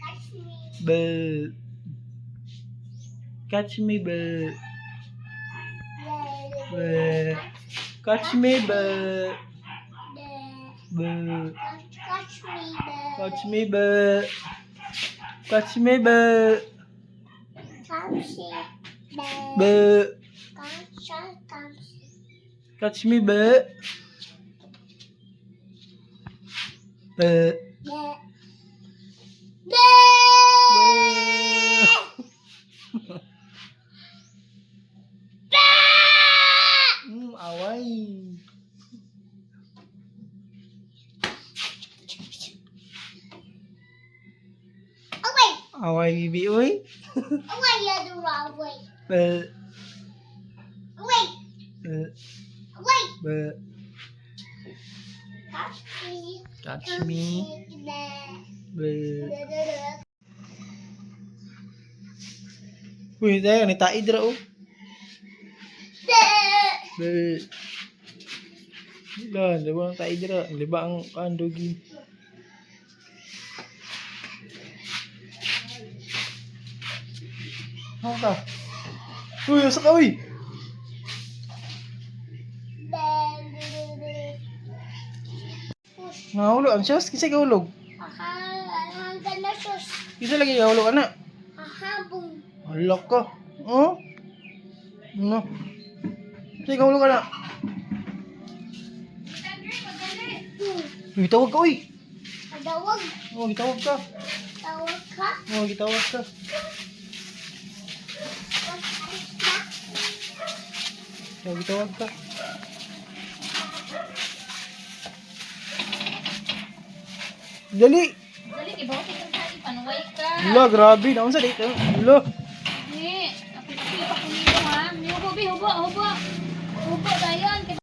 Catch me. Boo. Catch me, boo. Boo. Catch me, boo. Boo. Catch me. Catch me, boo. Catch me, boo. Catch me. Boo. Catch Catch me, boo. Boo. me. Boo. Away. Away. Away, bibi, uy. Away, you're the wrong way. Boo. Away. Boo. Away. Boo. Catch me. Catch me. Boo. Uy, tayo, ni taid ra, oh. Boo. Wala, di ba ang taid ra? Di ba ang kandugi? Ako ka. Uy, asa ka, uy! Push. Nahulog ang siyos. Kinsa gahulog? Aha, hanggang na sus. Kinsa lagi gahulog, ana? Ahabong. Hala ka. Oh? No. Kinsa gahulog, ana? Uy, tawag ka, uy! Tawag. Oh, gitawag ka. Tawag ka. Oh, gitawag ka. Oh, gitawag ka. Dali! Dali, ibaw kay kang kain, panuway ka. Hala, grabe. Naunsa dito. Hala. Ni, ako pa kumilo ha. Ni hubo bi, hubo, hubo. Hubo dayon.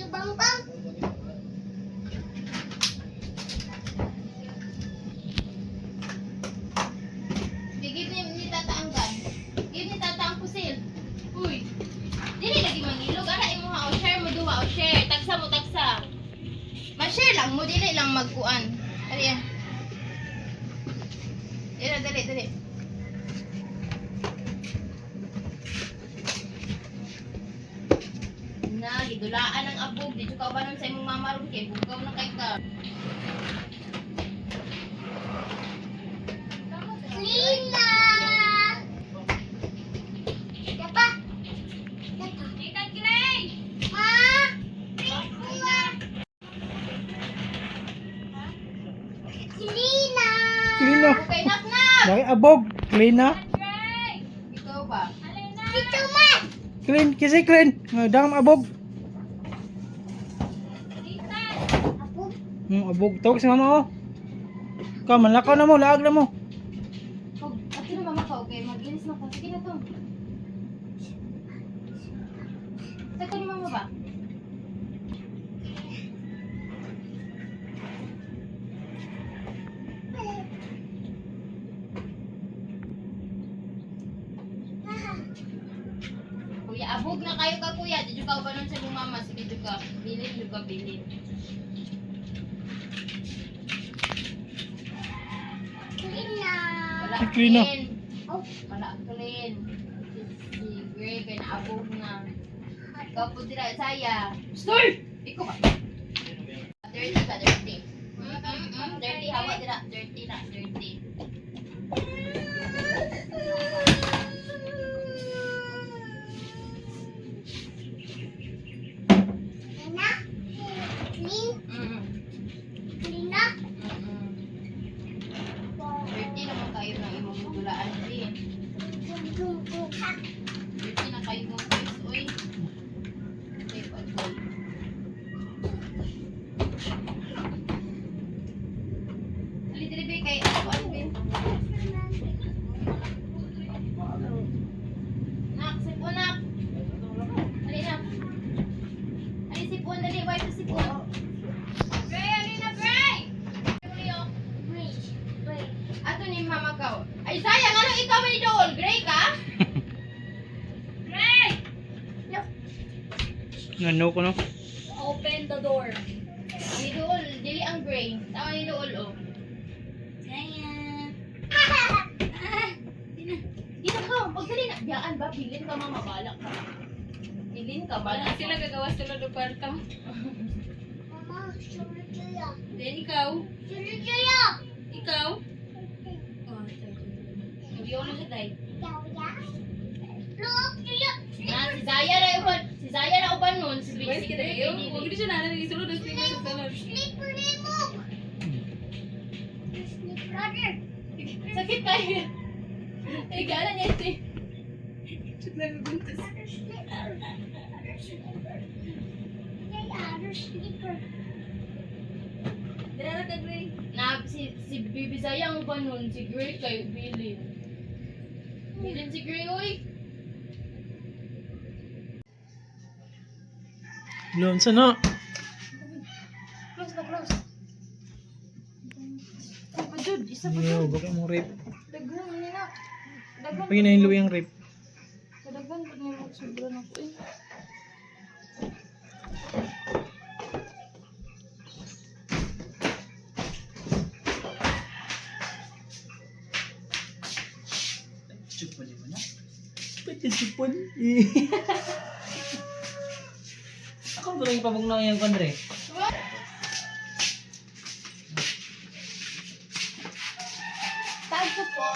Bang bang. Give ni tata ang gun. Give ni tata ang pusil. Uy. Dili lagi mangilog ara imo ha o share mo duwa o share. Tagsa mo tagsa. Ma-share lang mo dili lang magkuan. Ari ah. Dili dali dali. Na gidulaan ang abog di jud ka ubanon sa imong mama ron kay bugaw na kay ka. Clean na. Dapa. Dapa. Nathan Clay. Ma. Clean na. Clean na. Okay, knock knock. Dahil abog. Clean na. Ikaw ba? Dito man. Clean. Kasi clean. Nga, dam abog. Apo. Abog. Tawag si mama, oh. Ka, manlakaw na mo. Laag na mo. Pag ato na mama ka, okay, mag-inis na ko. Sige na to. Sa ni mama ba? Kuya, abog na kayo ka kuya. Di ka ubanon sa imong mama. Sige jud ka. Bilin jud ka bilin. Clean na. Wala Clean na. clean. Oh. Wala clean. Si Gray kay naabog na. Ikaw po dira saya. Stoy! Ikaw ba? Dirty ba dirty? Dirty hawa dira. Dirty na, dirty. Na. Clean. Clean na. Dirty naman kayo ng imong dulaan din. Dirty na kayo ng face, oy. Okay, pag-go. Dali, dali, be, kay ako, ano, be? Nak, sipon, nak. Dali, nak. Dali, sipon, dali, wipe sa sipon. Gray, ali na, Gray! Dali, oh. Wait. Wait. Ato ni Mama Kao. Ay, sayang, ano? Ngano ko no. Open the door. Ni Duol, dili ang gray. Tama ni Duol oh. Zaya. Dito ka, pagdali na. Diyaan ba, bilin ka mama, balak ka. Bilin ka, balak ka. Sila gagawa sila do kwarta. Mama, sunod siya. Then ikaw. Sunod siya. Ikaw. Oh, Sabiyo na siya tay. Look, siya. Na, si Zaya na uban, si Zaya na uban nun, si Where's si kita Gray, iyo? dili. Huwag di siya nanan isulod ang sleeper sa sulod. Sleeper nemo. Sleep brother. Sakit kayo. Eh, gala niya ito eh. Other sleeper. Other sleeper. Yay, other sleeper. Dara ka Gray. Na, si Bibi Zaya ang uban nun, si Gray kayo, bilin. Bilin si Gray, uy. Lon sa na. Close na, close. Ay, pa, isa pa. Yo, bakit mong rape? Daghan nila. Daghan. Pag na yung luyang rape. Daghan pa niya magsubra na ko eh. Chupon mo na. Pwede chupon. Ako ba lang ipabugnaw yung kondre? Tag po.